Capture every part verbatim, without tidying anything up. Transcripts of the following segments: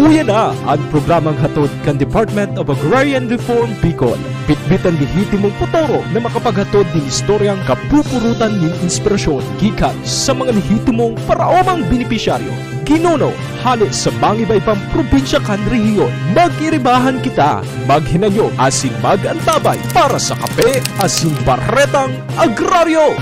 Uya na an programang hatod kan Department of Agrarian Reform Bicol. Bitbit an lehitimong potoro na makapaghatod nin istoryang kapupurutan nin inspirasyon gikan sa mga lehitimong paraomang benepisyaryo, ginuno, hale sa mangiba-ibang probinsya kan rehiyon. Mag-iribahan kita, maghinanyog asin mag-antabay para sa Kape asin Baretang Agraryo!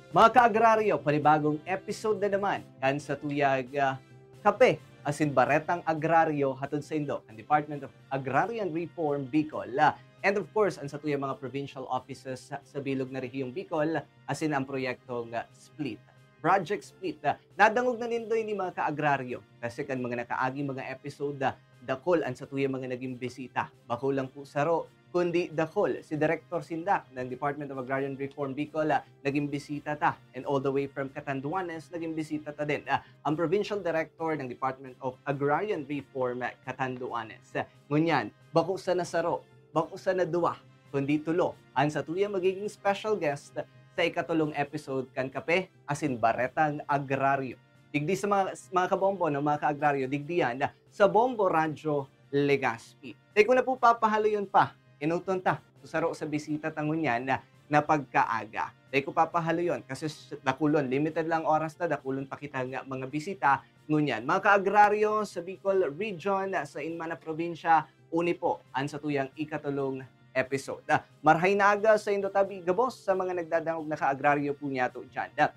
Mga kaagraryo, panibagong episode na naman kan satuyang ah, Kape asin Baretang Agraryo hatod saindo kan Department of Agrarian Reform Bicol. Ah, and of course, an satuyang mga provincial offices sa, sa bilog na rehiyong Bicol asin ang proyektong ah, SPLIT. Project SPLIT. Ah, nadangog na nindo ini, mga kaagraryo, kasi kan mga nakaaging mga episode, ah, dakul an satuyang mga naging bisita. Bako lang po saro, kundi dakul. Si Director Sindak ng Department of Agrarian Reform Bicol, ah, naging bisita ta. And all the way from Catanduanes, naging bisita ta din, ah, ang Provincial Director ng Department of Agrarian Reform, ah, Catanduanes. Ah, ngunyan, bako sana saro, bako sana duwa, kundi tulo an satuyang magiging special guest sa ikatulong episode kan Kape asin Baretang Agraryo. Digdi sa mga, mga kabombo, no, mga kaagraryo, digdi yan sa Bombo Radyo Legazpi. Dai ko na po papahaloyon pa, enoton ta sa saro sa bisita ta ngunyan na, na pagkaaga. Dai ko papahaloyon kasi s- dakulon, limited lang oras ta, dakulon pa kita nga mga bisita ngunyan. Mga kaagraryo sa Bicol Region, sa inman na probinsya, uni po an satuyang ikatulong episode. Ah, marhay na aga saindo tabi gabos sa mga nagdadangog na kaagraryo po niyato dyan. Ah,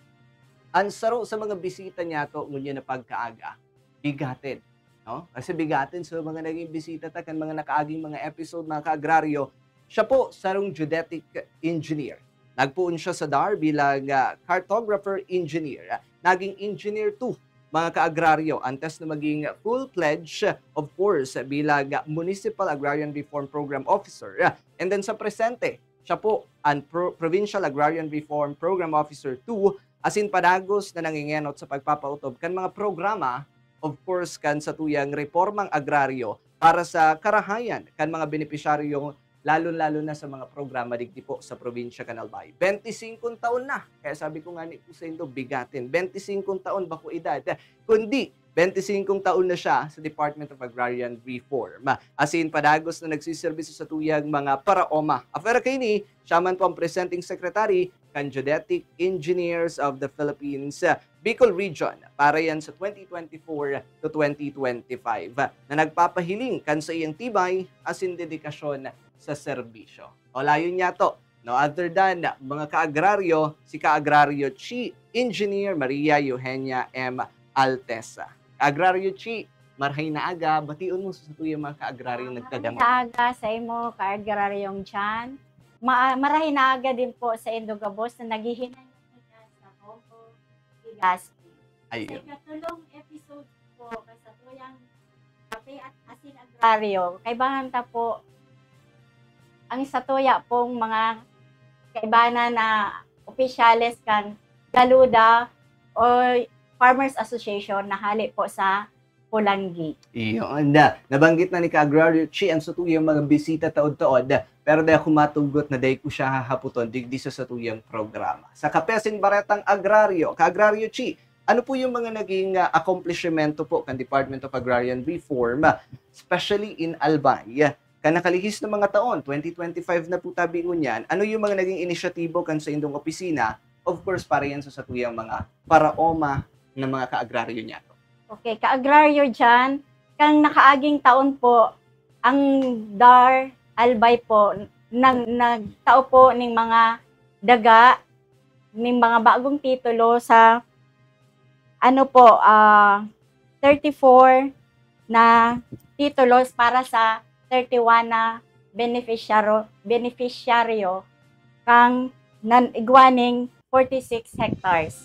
an saro sa mga bisita niyato ngunyan na pagkaaga, bigatin, no? Kasi bigatin sa mga naging bisita ta kan mga nakaaging mga episode, mga kaagraryo, siya po sarong geodetic engineer. Nagpoon siya sa DAR bilang ah, cartographer engineer. Naging engineer two, mga kaagraryo, antes na maging full-fledged, of course, bilang Municipal Agrarian Reform Program Officer. And then sa presente, siya po ang Pro- Provincial Agrarian Reform Program Officer two, asin padagos na nangingenot sa pagpapautob kan mga programa, of course, kan satuyang reformang agraryo para sa karahayan kan mga benepisyaryong, lalo-lalo na sa mga programa digdi po sa probinsya kan Albay. Bente singkong taon na. Kaya sabi ko nga ni po saindo, bigatin. Bente singkong taon, bako edad. Kundi, bente singkong taon na siya sa Department of Agrarian Reform. Asin padagos na nagsiserbi sa satuyang mga paraoma. Afera kaini, siya man po ang presenting secretary kan Geodetic Engineers of the Philippines, Bicol Region, para yan sa twenty twenty-four to twenty twenty-five, na nagpapahiling kan saiyang tibay asin dedikasyon sa serbisyo. O layon niya to, no other than mga kaagraryo, si Kaagraryo Chi Engineer Maria Eugenia M. Altesa. Kaagraryo Chi, marhay na aga, bation mo sa satuyang mga kaagraryo nagtadangog. Maaga sa imo, Kaagraryong John. Ma- marahay na aga din po sa indo gabos na naghihinay sa Bombo, Legazpi. Sa Ayun. ikatulong episode po, sa tuyang Kape at Asin Agraryo, kaibahan ta po ang satuya pong mga kaibanan na opisyales kan Galuda o Farmers Association na hali po sa Polangui. Iyon. Na, nabanggit na ni Kaagraryo Chi ang satuyang mga bisita taod-taod, pero dai ako matugot na dai ko siya hahaputon digdi sa satuyang programa. Sa Kape asin Baretang Agraryo, Kaagraryo Chi, ano po yung mga naging ah, accomplishmento po kan Department of Agrarian Reform, ah, especially in Albay? Kan nakalihis na mga taon, twenty twenty-five na po tabi ngunyan, ano yung mga naging inisyatibo kan sa indong opisina? Of course, para yan sa satuyang mga paraoma ng mga kaagraryo niyato. Okay, kaagraryo dyan, kang nakaaging taon po, ang DAR Albay po, nag, nagtao po ning mga daga, ning mga bagong titulo sa, ano po, ah, thirty-four na titulos para sa thirty-one na beneficiaro, beneficiaryo kang nan igwaning forty-six hectares.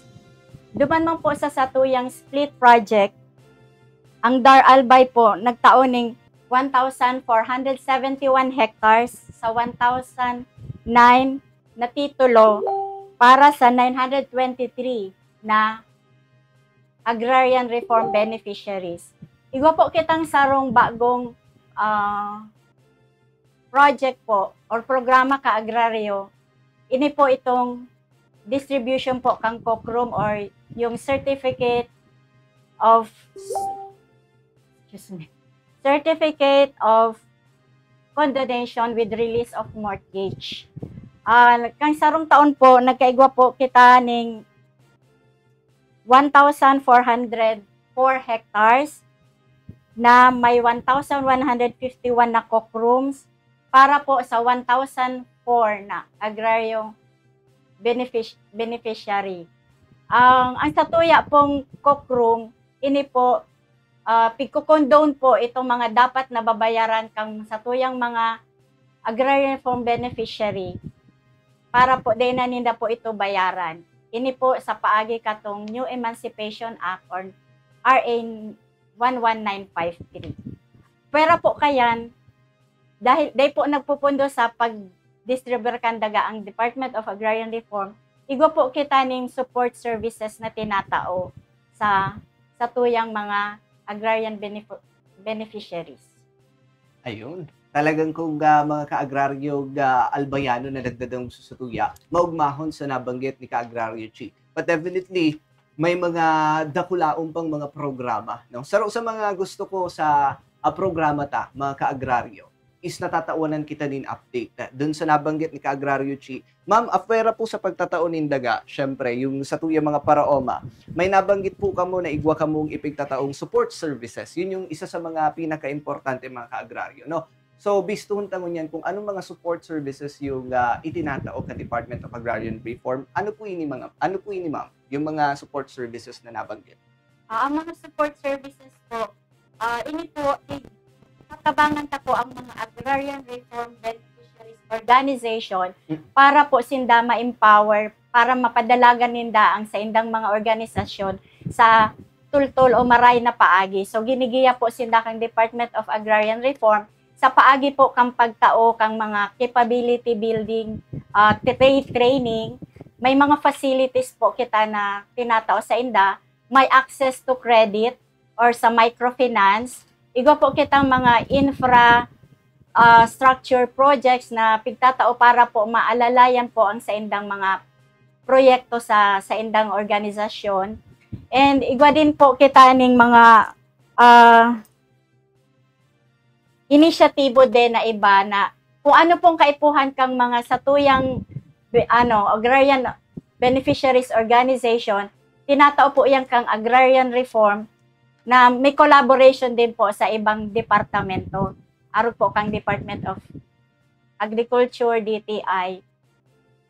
Duman man po sa satuyang SPLIT project, ang DAR Albay po nagtao ning one thousand four hundred seventy-one hectares sa one thousand nine na titulo para sa nine hundred twenty-three na agrarian reform beneficiaries. Igwa po kitang sarong bagong ah, project po or programa kaagraryo. Ini po itong distribution po kang COCROM or yung certificate of, excuse me, certificate of condonation with release of mortgage. Ah, kan sarong taon po, nagkaigwa po kita ning one thousand four hundred four hectares na may one thousand one hundred fifty-one na COCROOMs para po sa one thousand four na agraryong benefic-, beneficiary. Ang, ang satuya pong COCROOM, ini po, ah, pigko-condone po itong mga dapat na babayaran kan satuyang mga agrarian reform beneficiary para po dai na ninda po ito bayaran. Ini po sa paagi katong New Emancipation Act or R A one one nine five three. Pwera po kayan, dahil, dai po nagpupundo sa pag-distribute kan daga ang Department of Agrarian Reform, igwa po kita ning support services na tinatao sa, satuyang mga agrarian benefo-, beneficiaries. Ayun. Talagang kung, ah, mga kaagraryo, ah, Albayano na nagdadangog sa satuya, maugmahon sa nabanggit ni Kaagraryo Chi. But definitely, may mga dakulaon pang mga programa, no? Saro sa mga gusto ko sa, ah, programa ta, mga kaagraryo, is natatawanan kita nin update. Dun sa nabanggit ni Kaagraryo Chi, Ma'am, apwera po sa pagtatao nin daga, syempre, yung satuyang mga paraoma, may nabanggit po kamo na igwa kamong ipigtataong support services. Yun yung isa sa mga pinaka-importante, mga kaagraryo, no? So, bistuhon ta ngunyan kung anong mga support services yung, ah, itinatao kan Department of Agrarian Reform. Ano po ini, mga, ano po ini, ma'am? Yung mga support services na nabanggit? Ah, ang mga support services po, ah, ini po, i-, tatabangan ta po ang mga agrarian reform beneficiaries organization Mm. para po sinda ma-empower, para mapadalagan ninda ang saindang mga organisasyon sa tultol o maray na paagi. So, ginigiya po sinda kang Department of Agrarian Reform sa paagi po kang pagtao kang mga capability building, ah, tra-, training. May mga facilities po kita na tinatao sa inda, may access to credit or sa microfinance. Igwa po kitang mga infra, ah, structure projects na pigtatao para po maalalayan po ang saindang mga proyekto sa saindang organisasyon. And igwa din po kita ning mga, ah, inisyatibo din na iba na kung ano pong kaipuhan kang mga satuyang be-, ano, agrarian beneficiaries organization, tinatao po yan kang agrarian reform na may collaboration din po sa ibang departamento. Arog po kang Department of Agriculture, D T I,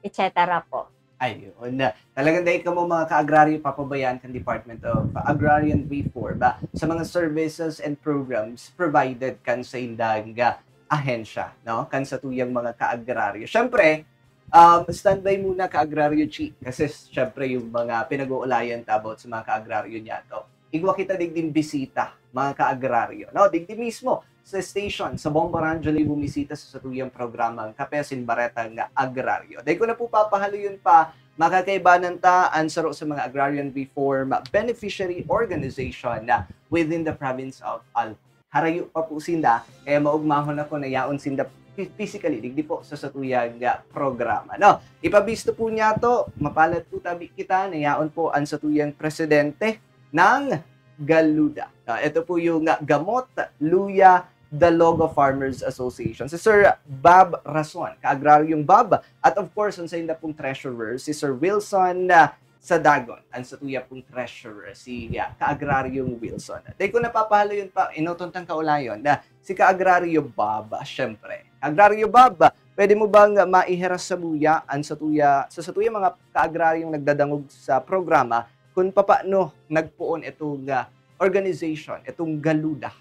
et cetera po. Ayun. Talagang dahil kamo, mga kaagraryo, papabayaan kan Department of Agrarian Reform, ah, sa mga services and programs provided kan saindang, ah, ahensya, no? Kan satuyang mga kaagraryo. Siyempre, um, standby muna, Kaagraryo Chi, kasi siyempre yung mga pinag-uulayan ta about sa mga kaagraryo niyato. Igwa kita digding bisita, mga kaagraryo, no? Digdi mismo sa station, sa Bombo Radyo Live, bumisita sa satuyang programang Kape asin Baretang Agraryo. Dai ko na po papahaloyon pa, makakaibanan ta an saro sa mga agrarian reform beneficiary organization na within the province of Albay. Harayo pa po sinda, kaya maugmahon ako na yaon sinda phy-, physically, digdi po sa satuyang, ah, programa, no? Ipabisto po niyato, mapalad po tabi kita na yaon po an satuyang presidente ng Galuda. Ah, ito po yung, ah, Gamot, Luya, the Logo Farmers Association. Si Sir Bob Rason, Kaagraryong Bob, at of course, ang sainda pong treasurer, si Sir Wilson, ah, Sadagon, ang satuya pong treasurer, si, ah, Kaagraryong Wilson. Dai ko na papahaloyon pa, enoton tang kaulayon na si Kaagraryo Bob, ah, syempre. Kaagraryo Bob, pwede mo bang maihiras samuya ang satuya, sa satuya mga kaagraryong nagdadangog sa programa kung papaano nagpoon itong, ah, organization, itong Galuda?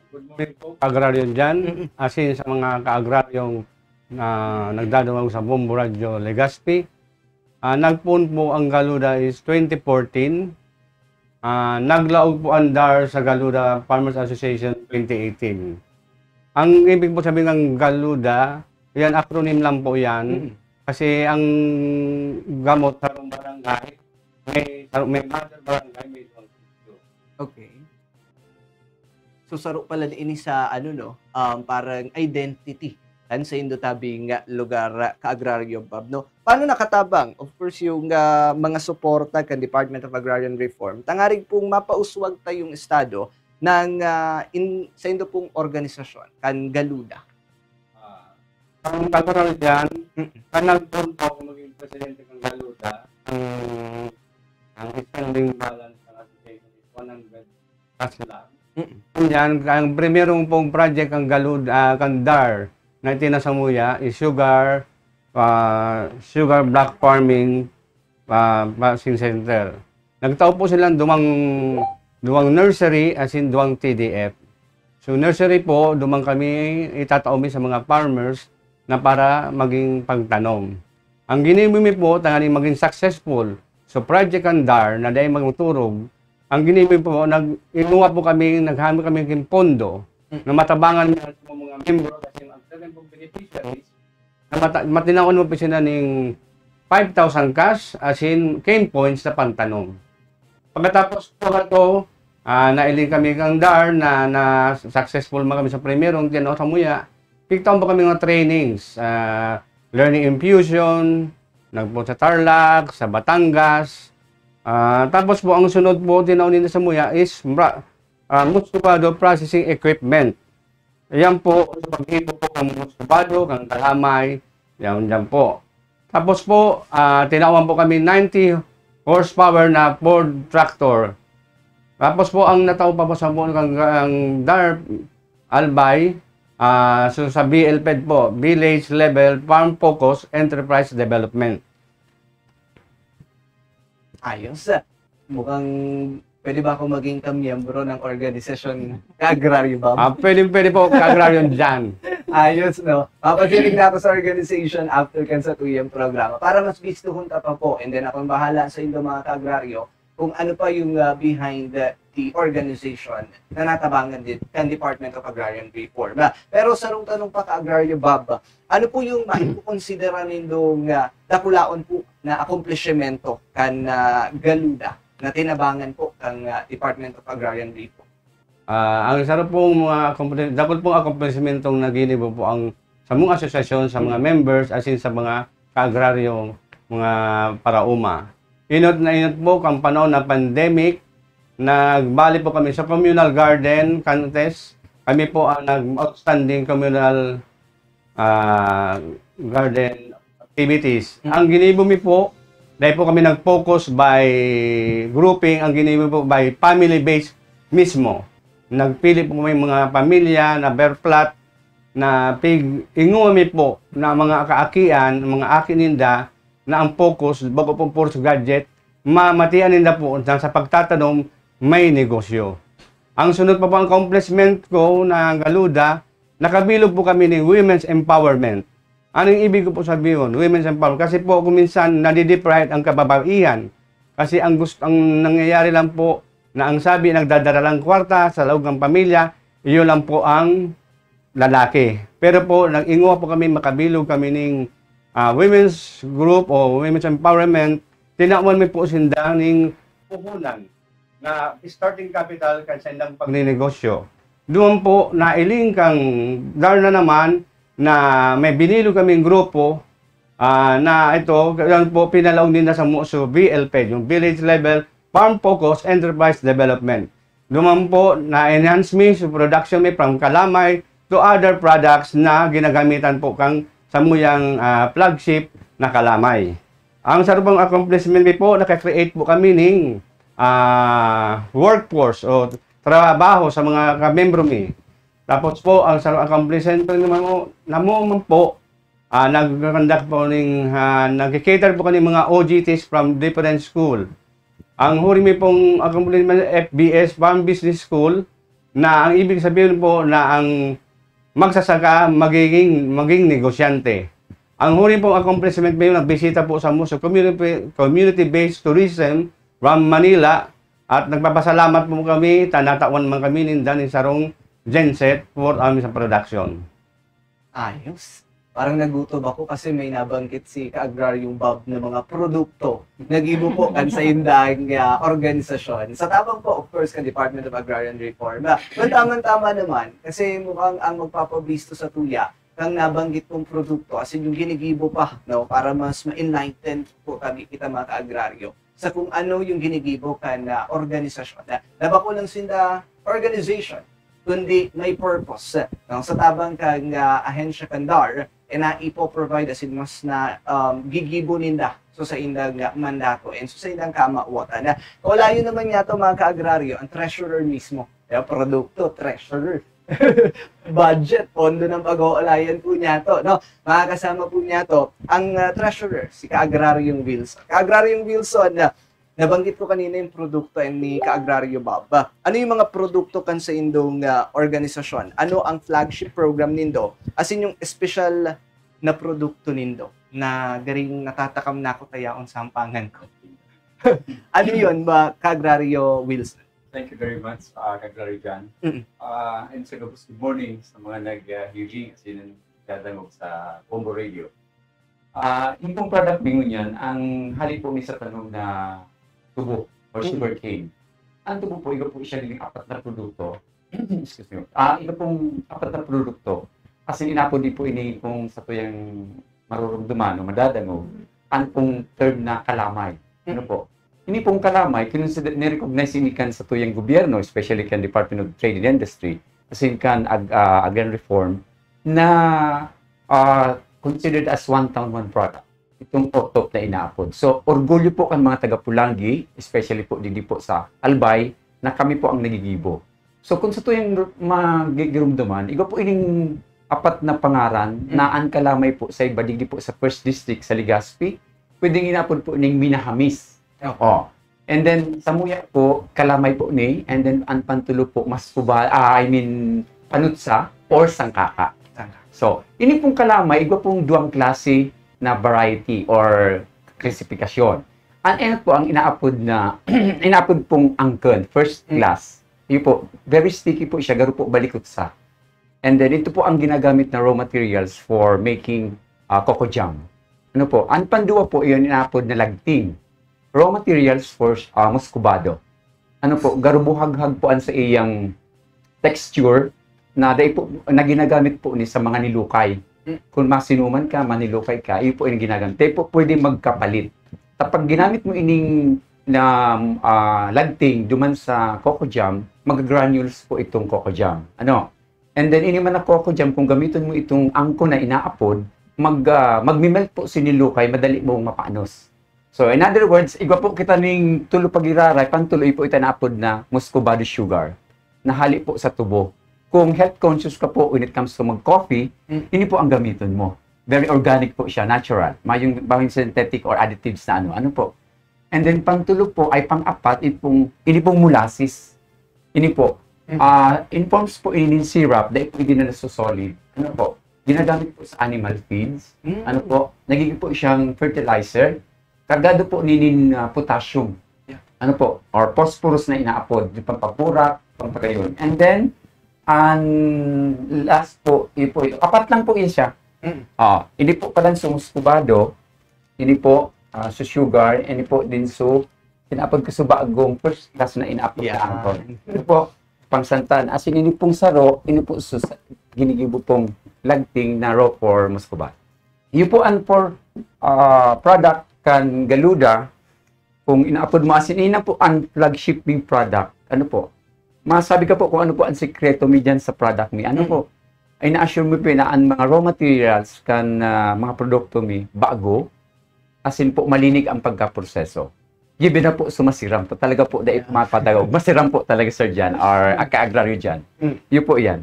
Good morning po, Kaagraryo dyan. Mm-mm. Asin sa mga kaagraryong na nagdadangog sa Bombo Radyo Legazpi. Ah, nagpoon po ang Galuda is twenty fourteen. Ah, naglaog po ang DAR sa Galuda Farmers Association twenty eighteen. Ang ibig po sabihin ng Galuda, yan, acronym lang po yan. Mm. Kasi ang gamot sa barangay, may, may mother barangay, may zone. Okay. So, saro pala ini sa, ano, no, um, parang identity kan saindo tabing lugar, ah, ka-agraryo, Bob, no? Paano nakatabang, of course, yung, ah, mga suporta kan Department of Agrarian Reform, tangarig pong mapauswag ta yung estado ng, ah, in-, saindo pong organisasyon, kan Galuda? Ah, ang pag-aral dyan, Mm. kanang punto ako maging presidente ng Galuda, ang, ang standing balance ng application is one hundred plus lang. Mm. Yan, ang primerong pong project ang Galuda, ah, kan DAR na itinasamuya is sugar, ah, sugar block farming, ah, processing center. Nagtao po silang duwang, duwang nursery as in duwang T D F. So nursery po, duman kami itatao mi sa mga farmers na para maging pagtanom. Ang ginibo mi po, tanganing maging successful. So project kan DAR na dai magturog, ang ginibo mi po, nag-inuwa po kami, naghamo kami ng pondo na matabangan mi ang mga membro kasi ang certain pong beneficiaries na mata- matinaon mo po sila ning five thousand cash as in cane points na pantanom. Pagkatapos po na to, ah, nailing kami kang DAR na, na successful man kami sa primerong, tiyan o samuya. Pigtaon pa kami mga trainings, ah, learning infusion, nagpunta sa Tarlac, sa Batangas. Ah, tapos po, ang sunod po, tinaon nila samuya is mra- ah, muscovado processing equipment. Ayan po, sa pag-ipo po ng muscovado, ng kalamay, yan, yan po. Tapos po, ah, tinawan po kami ninety horsepower na Ford tractor. Tapos po, ang natao pa po sa po ng, ang DAR Albay, ah, so sa BLPED po, Village Level Farm Focus Enterprise Development. Ayos. Mukhang pwede ba ako maging kamiyembro ng organisasyon ka-agraryo, Bob? Ah, pwede, pwede po, ka-agraryo dyan. Ayos, no? Papasiring na ako sa organization after kan satuyang programa para mas bistuhon ta pa po. And then akong bahala sa indo mga ka-agraryo kung ano pa yung ah, behind the, the organization na natabangan din kan Department of Agrarian Reform. Ah, pero sarong tanong pa ka-agraryo, Bob, ano po yung maikukonsidera nindong ah, dakulaon po na akomplishimento kan ah, Galuda na tinabangan po kan ah, Department of Agrarian Reform? Ah, ang isa rin pong mga accomplishment, dakul pong accomplishmentong naginibo po ang sa mga asosasyon, sa mga members, as in sa mga kaagraryong mga paraoma. Inot na inot po, kang panahon ng pandemic, nagbali po kami sa communal garden contest. Kami po ang nag-outstanding communal ah, garden activities. Ang ginibo mi po, dahil po kami nag-focus by grouping, ang ginibo po by family-based mismo. Nagpili po kami mga pamilya na berplat na pig-inguha mi po na mga kaakian, mga aki ninda na ang focus, bago pong puro sa gadget, mamatian ninda po na sa pagtatanom may negosyo. Ang sunod pa po ang accomplishment ko na Galuda, nakabilog po kami ni women's empowerment. Ano yung ibig ko po sabihin, women's empowerment? Kasi po kung minsan nadideprive ang kababaihan. Kasi ang gusto, ang nangyayari lang po na ang sabi nagdadala lang kwarta sa loob ng pamilya, iyon lang po ang lalaki. Pero po, nag-inguha po kami, makabilog kami ning ah, women's group o women's empowerment, tinawan mi po sinda ning puhunan na starting capital kan sindang pagninegosyo. Doon po, nailing kang Darna naman na may binilog kaming grupo ah, na ito, yan po, pinalaog ninda sa MUSO, V L P, yung Village Level Farm Focus Enterprise Development. Duman po, na-enhance mi sa production mi from kalamay to other products na ginagamitan po kang samuyang ah, flagship na kalamay. Ang sarong accomplishment mi po, naka-create po kami ning ah, workforce o trabaho sa mga kamembro mi. Tapos po, ang sarong accomplishment po naman po, namo man po, ah, nag-conduct po ning, ah, nag-cater po kani mga O J Ts from different school. Ang huri mi pong accomplishment, F B S, Farm Business School, na ang ibig sabihin po na ang magsasaka magiging, maging negosyante. Ang huri pong accomplishment mi, nagbisita po sa MUSO community, community-based tourism from Manila, at nagpapasalamat po kami, ta natawan man kami ninda ning sarong genset for amin sa production. Ayos. Parang nagutom ako kasi may nabanggit si Ka-Agraryong Bob na mga produkto na gibo po kan saindang ah, organisasyon. Sa tabang po, of course, kan Department of Agrarian Reform. Ah, mantamang-tama naman, kasi mukhang ang magpapabisto sa tuya, kang nabanggit kong produkto, asin yung ginigibo pa, no, para mas ma-enlighten po kami, kita mga kaagraryo, sa kung ano yung ginigibo kan, ah, organisasyon. Na, na bako lang sinda organization, kundi may purpose, no? Sa tabang kan, ah, ahensya kan DAR, eh, na ipo-provide asin mas na, um, gigibo ninda. So, sa indang, ah, mandato and so, sa indang kamawatan. Na, kaulayon naman niya to, mga kaagraryo, ang treasurer mismo. Kaya produkto, treasurer. Budget, pondo ng pag-oolayan po niya to, no? Makakasama po niya to, ang, ah, treasurer, si Kaagraryong Wilson. Kaagraryong Wilson, na nabanggit ko kanina yung produkto ni Kaagraryo Bob. Ano yung mga produkto kan sa indong, ah, organisasyon? Ano ang flagship program nindo? Asin yung espesyal na produkto nindo na garing natatakam na ako tayaon sa ampangan ko? Ano yun, ba, Kaagraryo Wilson? Thank you very much, ah, Kaagraryo John. Mm. Ah, and sa gabos, good morning sa mga nag, ah, viewing, asin nagdadangog sa Bombo Radio. Ah, yung pong product mi ngunyan, ang hali po ni sa tanom na tubo or Mm. sugarcane. Ang tubo po, iba po siya naging apat na produkto. Excuse me. Ah, iba pong apat na produkto. Kasi inapod di po ini kung sa tuyang marurumduman o madadangog, ang pong term na kalamay. Ano Mm. po? Ini pong kalamay, kinonsider, ni-recognize ini kan sa tuyang gobyerno, especially kan Department of Trade and Industry, as in kan ag-, ah, Agrarian Reform, na, ah, considered as one town, one product. Itong otop na inaapod. So, orgulyo po kan mga taga Pulangi, especially po digdi po sa Albay, na kami po ang nagigibo. So, kung sa tuyang r-, magigirumduman, igwa po ining apat na pangaran Mm. na an kalamay po sa iba, digdi po sa First District, sa Legazpi, pwedeng inapod po ning minahamis. Okay. Oh. And then, samuya po, kalamay po ni, and then, an pantulo po, mas kuba-, ah, I mean, panutsa or sangkaka. Sangkaka. So, ini pong kalamay, igwa pong duwang klase na variety or klasifikasyon. An enot po ang inaapod na, inaapod pong angken, first Mm. class. Yun po, very sticky po siya, garo po balikot sa. And then, ito po ang ginagamit na raw materials for making, ah, coco jam. Ano po? Ang panduwa po, iyon inaapod na lagting. Raw materials for, ah, muscovado. Ano po? Garo buhaghag po ang sa iyang texture na dai po, na ginagamit po ni sa mga nilukay. Mm. Kung masinuman ka, manilukay ka, iyo po yung ginagamit. Dai po pwede magkapalit. Kapag ginamit mo ining na, ah, lagting duman sa coco jam, mag-granules po itong coco jam. Ano? And then, ini man na coco jam, kung gamiton mo itong angko na inaapod, mag, ah, magmi-melt po si nilukay, madali mong mapanos. So, in other words, igwa po kita ning tulo pag-iraray, pantulo po ita naapod na muscovado sugar, na hali po sa tubo. Kung health conscious ka po when it comes to mag-coffee, Mm. ini po ang gamiton mo. Very organic po siya, natural. Mayong, mayong synthetic or additives na ano. Ano po? And then, pantulo po ay pang-apat, ini pong, ini pong molasses. Ini po. Mm. Ah, in forms po ini ng syrup, dahil po hindi na nasusolid. Ano po? Ginagamit po sa animal feeds. Mm. Ano po? Nagiging po siyang fertilizer. Kargado po ninin, ah, potassium. Yeah. Ano po? Or phosphorus na inaapod. Yung pampapurak, pampagayon. And then, ang last po, yun po, ito. Apat lang po yun siya. Mm. Ah, ini po palan sa muscovado, ini po, ah, sa sugar, ini po din sa inaapod ko sa bagong first class na inaapod Yeah. na angkon. Ito po, pangsantan. As in, ini pong saro, ini po sus-, ginigibo pong lagting na raw for muscovado. Yun po ang for, ah, product kan Galuda, kung inaapod mo, as in, ina po ang flagship ming product. Ano po? Masabi ka po kung ano po ang sikreto mi dyan sa product mi. Ano Mm. po? Ay, na-assure mo po na ang mga raw materials kan, ah, mga produkto mi, bago, as in po, malinig ang pagkaproseso. Given na po, sumasiram po. Talaga po, dahil Yeah. mapatagaw. Masiram po talaga, Sir Jan, or Mm. ang kaagraryo dyan. Mm. Yun po yan.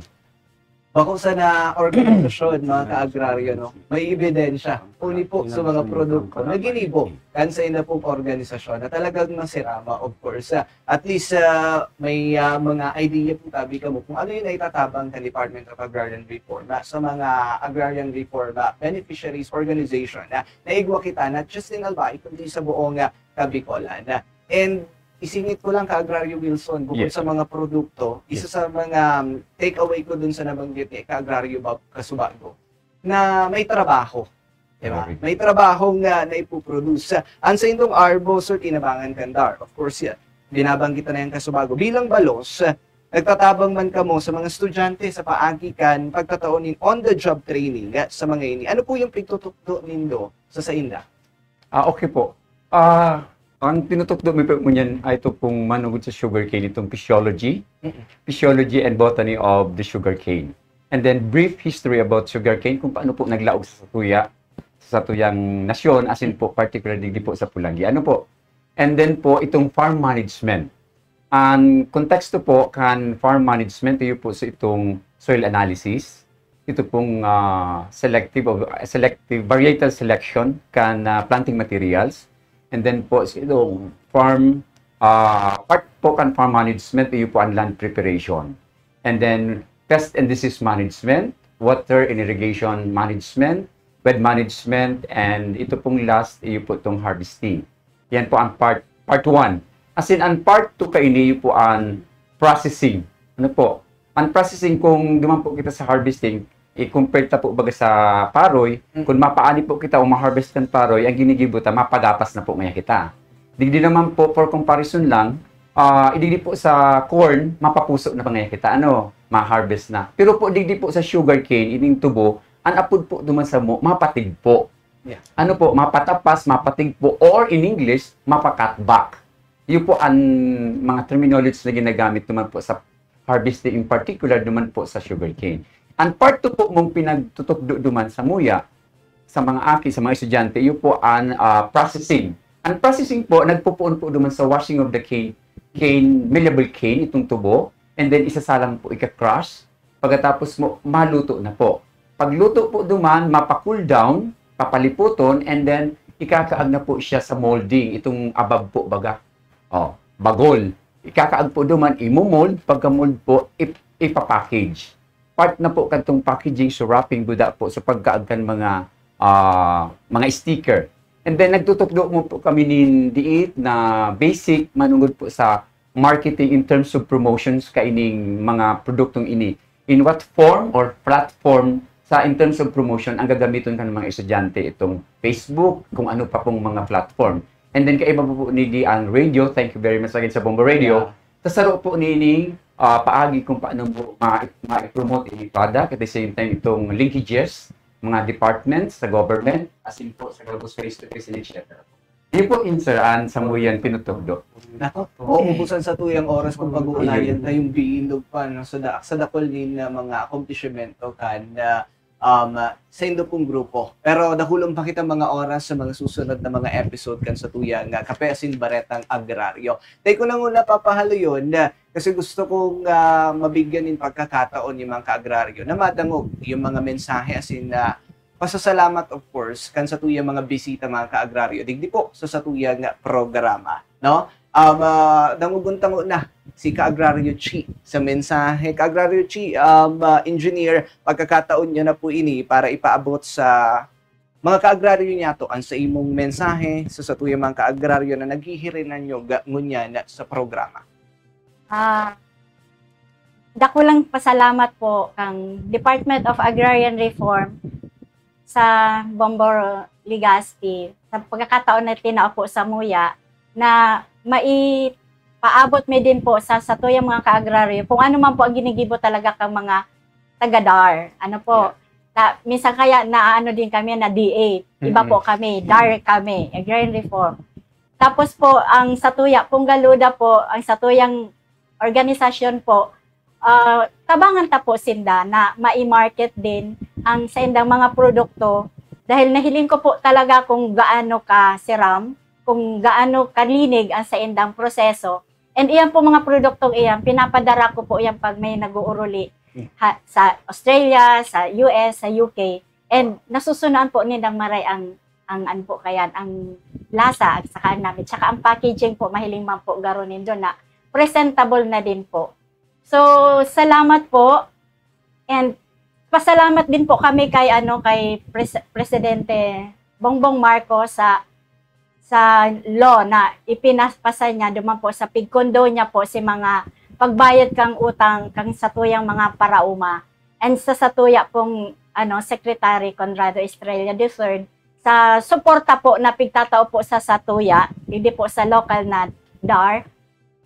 Bako sana organisasyon, mga kaagraryo, no? May ebidensya. Uli po sa mga produkto na ginibo kan sa ina pong organisasyon na talagang masirama, of course. Ah, at least, ah, may, ah, mga idea po tabi kamo kung ano yung naitatabang ng Department of Agrarian Reform, ah, sa mga agrarian reform, ah, beneficiaries organization, ah, na igwa kita, not just in Albay, kundi sa buong, ah, Kabicolan. Ah, and isingit ko lang, Kaagraryo Wilson, bukod Yes. sa mga produkto, isa Yes. sa mga, um, takeaway ko dun sa nabanggit ni Kaagraryo Bob Casubago, na may trabaho. Di ba? Very good. May trabaho nga na ipoproduce. Ang sa indong Arbo, sir, tinabangan kan DAR. Of course, yan. Binabanggit na yung Casubago. Bilang balos, nagtatabang man kamo sa mga estudyante sa paagi kan pagtatao nin on-the-job training, ah, sa mga ini. Ano po yung pigtutukdo nindo sa sainda? Ah, okay po. Ah, ang tinutukdo mi po ngunyan ay ito pong manugod sa sugarcane, itong physiology, Mm. physiology and botany of the sugarcane. And then brief history about sugarcane, kung paano po naglaog sa satuya, sa satuyang nasyon, asin po particularly di po sa Pulangi. Ano po? And then po, itong farm management. Ang konteksto po kan farm management, iyo po sa itong soil analysis, ito pong, ah, selective of, selective varietal selection kan, ah, planting materials. And then po, sa itong farm, ah, part po kan farm management, iyo po ang land preparation. And then, pest and disease management, water and irrigation management, weed management, and ito pong last, iyo po itong harvesting. Yan po ang part, part one. As in, ang part two kaini, iyo po ang processing. Ano po? Ang processing, kung duman po kita sa harvesting, i-compare ta po baga sa paroy, Mm. kung mapaani po kita o ma-harvest kan paroy, ang ginigibo ta, mapagapas na po ngaya kita. Digdi naman po, for comparison lang, ah, digdi po sa corn, mapapuso na pa ngaya kita, ano, ma-harvest na. Pero po, digdi po sa sugarcane, ining tubo, ang apod po duman samo, mapatig po. Yeah. Ano po, mapatapas, mapatig po, or in English, mapa-cut back. Yun po ang mga terminology na ginagamit naman po sa harvesting, in particular naman po sa sugarcane. Ang part two po mong pinagtutukdo duman sa muya, sa mga aki, sa mga estudyante, yun po ang, ah, processing. Ang processing po, nagpupuon po duman sa washing of the cane, cane, malleable cane, itong tubo, and then isasalang po, ika-crush, pagkatapos mo, maluto na po. Pagluto po duman, mapa-cool down, papaliputon, and then ikakaag na po siya sa molding, itong abab po baga. Oh, bagol. Ikakaag po duman, imo-mold, pagka-mold po, ip- ipapackage. Part na po kantong packaging, so wrapping, buda po, sa pagkaag kan mga, ah, mga sticker. And then, nagtutukdo mo po kami nin diit na basic, manungod po sa marketing in terms of promotions kaining mga produktong ini. In what form or platform sa, in terms of promotion, ang gagamiton kan mga estudyante, itong Facebook, kung ano pa pong mga platform. And then, kaiba po, po ni di ang radio. Thank you very much again sa Bombo Radio. Yeah. Sa saro po nining, ah, paagi kung paano po ma-, ma-promote ini product, at the same time, itong linkages, mga departments sa government, as in po sa gabos face-to-face, et cetera. Di po, in sir, an samuyan pinutugdo. Nako, mauubusan sa tuyang oras kung pag-uunayan tayong biindog pa, no? Sa da-, sa dakul nin, ah, mga akomplishimento kan, ah, um, ah, sa indo pong grupo. Pero dakulon pa kita mga oras sa mga susunod na mga episode kan sa tuyang, ah, Kape Asin Baretang Agraryo. Tay ko na nguna papahaloyon, ah, kasi gusto kong, ah, mabigyan nin pagkakataon yung mga kaagraryo na madangog yung mga mensahe asin, ah, pasasalamat, of course, kan satuyang mga bisita, mga kaagraryo, digdi po sa satuyang programa, no? Um, ah, dangogon ta nguna si Kaagraryo Chi sa mensahe. Kaagraryo Chi, um, ah, engineer, pagkakataon niyo na po ini para ipaabot sa mga kaagraryo niyato an sa imong mensahe sa satuyang mga kaagraryo na naghihirinan niyo ga-, ngunyan sa programa. Ah, dakulang pasalamat po kang Department of Agrarian Reform sa Bombo Legazpi sa pagkakataon na tinao po samuya na maipaabot mi din po sa satuyang mga kaagraryo kung ano man po ang ginigibo talaga kang mga taga-DAR. Ano po? Yeah. Na, minsan kaya naano din kami na D A. Iba Mm-mm. po kami, DAR kami, Agrarian Reform. Tapos po, ang satuya pong Galuda po, ang satuyang organisasyon po, ah, tabangan ta po sinda na mai-market din ang saindang mga produkto. Dahil nahiling ko po talaga kung gaano ka siram, kung gaano kalinig ang saindang proseso. And iyan po mga produktong iyan, pinapadara ko po iyan pag may nag-uuruli Hmm. ha, sa Australia, sa U S, sa U K. And nasusunaan po nilang maray ang, ang ano po kayan, ang lasa at saka ang namit. Saka ang packaging po, mahiling man po garo nindo na presentable na din po. So, salamat po. And pasalamat din po kami kay, ano, kay Pres-, Presidente Bongbong Marcos sa, sa law na ipinapasa niya duman po sa pigkondo niya po si mga pagbayad kang utang kang satuyang mga paraoma and sa satuya pong, ano, Secretary Conrado Estrella the third sa suporta po na pigtatao po sa satuya, hindi po sa local na DAR.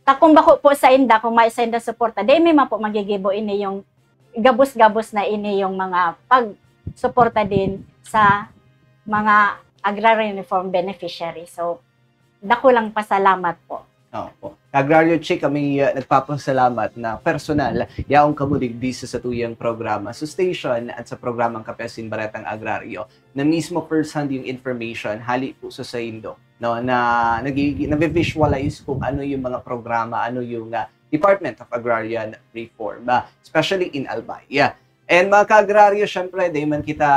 Ta kung bako po sa inda, kung may sa inda suporta, di may man po magigibo ini yung gabos-gabos na ini yung mga pagsuporta din sa mga agrarian reform beneficiary. So, dakulang pasalamat po. Opo. Agraryo Chick, kami uh, nagpapasalamat na personal yaong kamo digdi sa satuyang programa sa station at sa programang Kape Asin Baretang Agraryo na mismo first hand yung information hali po sa saindo, no, na nagigi- nabivisualize kung ano yung mga programa, ano yung uh, Department of Agrarian Reform, uh, especially in Albay. Yeah. And mga ka-agraryo, syempre, di man kita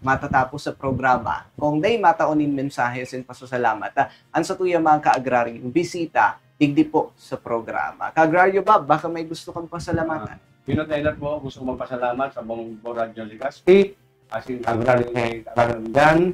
matatapos sa programa kung di mataon nin mensahe sin pasasalamat. Ah, ang sa tuya mga ka-agraryo, bisita, digdi po sa programa. Ka-agraryo Bob, baka may gusto kang pasalamatan. Pinatay na po, gusto kong magpasalamat sa buong Radyo Legazpi, asin agraryo kay Karangan,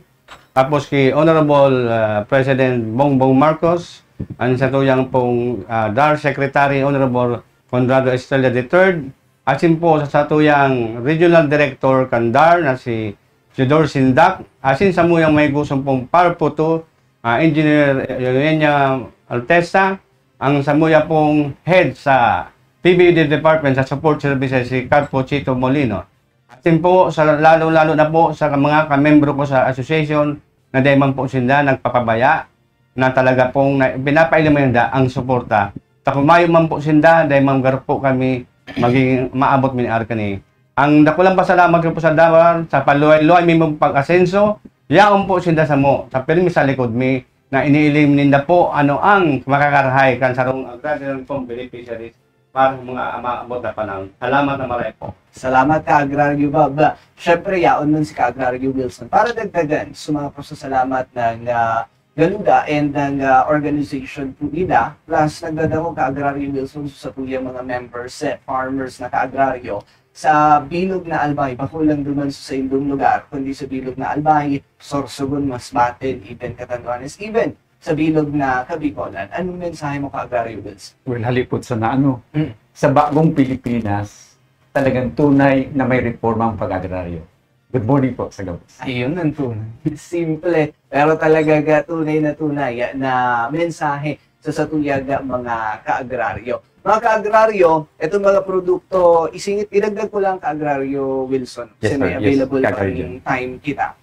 tapos kay Honorable uh, President Bongbong Marcos, ang sa tuyang pong uh, DAR Secretary, Honorable Conrado Estrella the third, asin po sa satuyang Regional Director kan DAR na si Theodore Sindak, asin sa muyang may gusong pong parputo, uh, Engineer Eugenia Altesa, ang sa muya pong head sa P B D Department sa Support Services si Carpo Chito Molino. Asin po, sa, lalo-lalo na po sa mga kamembro ko sa association na dahil man po sila nagpapabaya na talaga pong na, pinapailaman nila ang suporta. Takumayo man po sinda, dahil manggarap po kami maging maabot min arka ni. Ang dakulang pasalamat ko po sa Dawan, sa paluway-luway mi mong pag-asenso, yaon po sinda samo, sa pirmi sa likod mi, na iniiling ninda po ano ang makakarahay kan sarong agrarian reform beneficiaries para sa mga maabot na panahon. Salamat na maray po. Salamat ka, Agraryo Bob. Siyempre, yaon nun si ka-Agraryo Wilson. Para dagdagan sa mga pasasalamat ng uh, Galuda and ng uh, organization po nila. Plus, nagdadako ka-agraryo Wilson sa tuyang mga members, eh, farmers na ka-agraryo sa bilog na Albay, bako lang duman sa indong lugar, kundi sa bilog na Albay, Sorsogon, Masbate, even Catanduanes, even sa bilog na Kabicolan. Anong mensahe mo ka-agraryo Wilson? Well, halipot sa na ano, mm. Sa bagong Pilipinas, talagang tunay na may reforma ang pag-agraryo. Good morning po sa gabos. Ayun ang tunay. Simple, pero talaga tunay na tunay na mensahe sa satuyang mga ka-agraryo. Mga ka-agraryo, itong mga produkto, isingit, idagdag ko lang ka-agraryo Wilson, kasi yes, may available yes, pa rin time kita.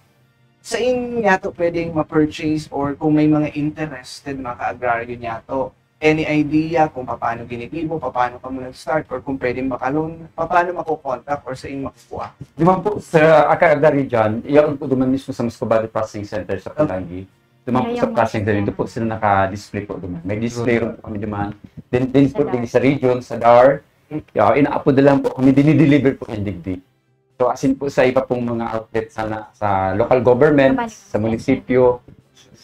Sa inyo to pwedeng ma-purchase or kung may mga interested mga ka-agraryo niya to, any idea kung paano ginigibo, paano ka mo nag-start, or kung pwedeng makalon, paano makokontakt or sa inyo makukuha? Di man po, sa Aka-Agri dyan, iyan po duman mismo sa Muscovado Processing Center sa Palangi. Duman po sa processing center, dito po sila naka-display po duman. May display room po kami duman. Then, din po din sa region, sa DAR. Yeah, inaapod na lang po kami, dinideliver po yung digdi. So, asin po sa iba pong mga outlet sana sa local government, sa munisipyo,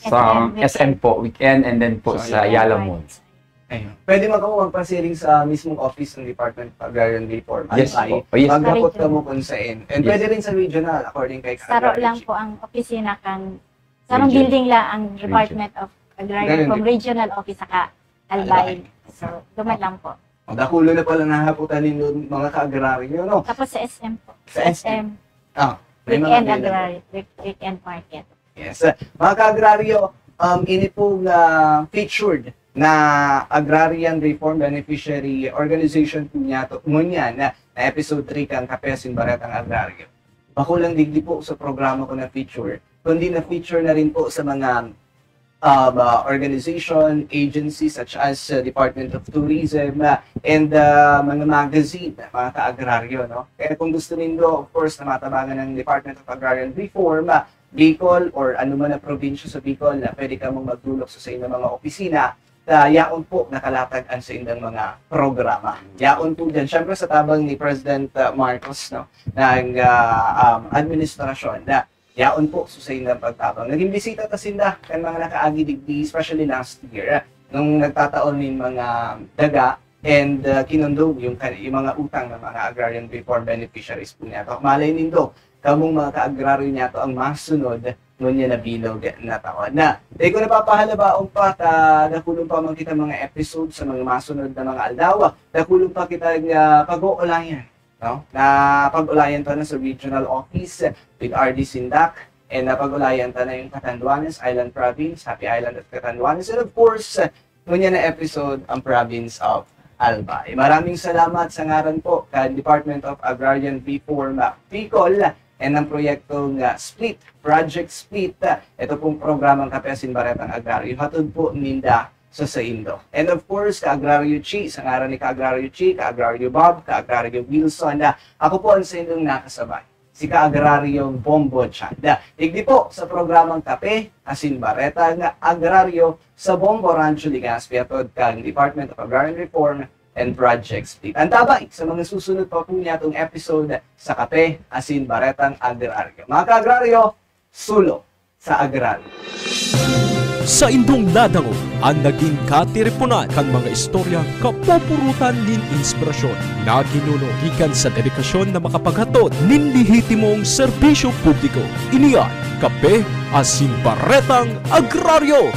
sa S M po, weekend, and then po sa Ayala Mall. Ayun. Pwede man kamo magpasiring sa mismong office ng Department of Agrarian Reform. Yes po. Oh, yes. Maghapot kamo kung saan. And pwede rin sa regional, according kay Saro lang po ang opisina kan, sarong building lang ang Department of Agrarian Reform Regional Office saka Albay. So, duman lang po. Ang dakulo na pala nahaputan ninyo mga ka-agraryo, no? Tapos sa S M po. Sa S M. Ah, may mga weekend agraryo, weekend market. Yes. Uh, mga ka-agraryo, um, ini po uh, featured na Agrarian Reform Beneficiary Organization po niya to, ngunyan na, na episode three kan Kape Asin Baretang Agraryo. Bako lang digdi po sa programa ko na feature, kundi na feature na rin po sa mga um, uh, organization, agencies such as uh, Department of Tourism uh, and uh, mga magazine, mga ka-agraryo. No? Kaya kung gusto nindo, of course, na matabangan ng Department of Agrarian Reform, uh, Bicol or anuman na probinsya sa Bicol na pwede ka mong magdulok sa, sa inyong mga opisina, uh, yaon po nakalatag ang sa inyong mga programa. Yaon po dyan. Siyempre sa tabang ni President uh, Marcos, no, ng uh, um, administrasyon na yaon po sa saindang pagtabang. Naging bisita ta sinda kan mga nakaagi digdi, especially last year, nung nagtataon nin mga daga and uh, kinundog yung, yung mga utang ng mga agrarian reform beneficiaries po niya. Malay nindo, kamong mga ka-agraryo niya to ang masunod ngunyan na bilog na taon na. Dahil ko napapahalabaon pa, ta, dakulon pa man kita mga episode sa mga masunod na mga aldaw, dakulon pa kita nga pag-oolayan no? Na pag-ulayan ta na sa regional office with R D Sindak, and na pag-ulayan ta na yung Catanduanes Island Province, Happy Island at Catanduanes, and of course, ngunyan na episode ang Province of Albay. Maraming salamat sa ngaran po kan Department of Agrarian Reform, ah, Bicol, and ang proyektong, ah, SPLIT, Project SPLIT. Ah, ito pong programang Kape Asin Baretang Agraryo, hatod po ninda sa saindo. And of course, Ka-Agraryo Chi, sa ngaran ni Ka-Agraryo Chi, Ka-Agraryo Bob, Ka-Agraryo Wilson, ah, ako po ang saindong nakasabay, si Ka-Agraryong Bombo Chad. Ah, digdi po sa programang Kape Asin Baretang Agraryo sa Bombo Rancho Legazpi, hatod kan Department of Agrarian Reform and Project SPLIT. Antabay sa mga susunod pa po niyatong episode sa Kape Asin Baretang Agraryo. Mga Ka-Agraryo, sulo sa agraryo. Saindong nadangog an nagin katiriponan kan mga istoryang kapupurutan nin inspirasyon na ginuno gikan sa dedikasyon na makapaghatod nin lehitimong serbisyo publiko. Ini an Kape asin Baretang Agraryo!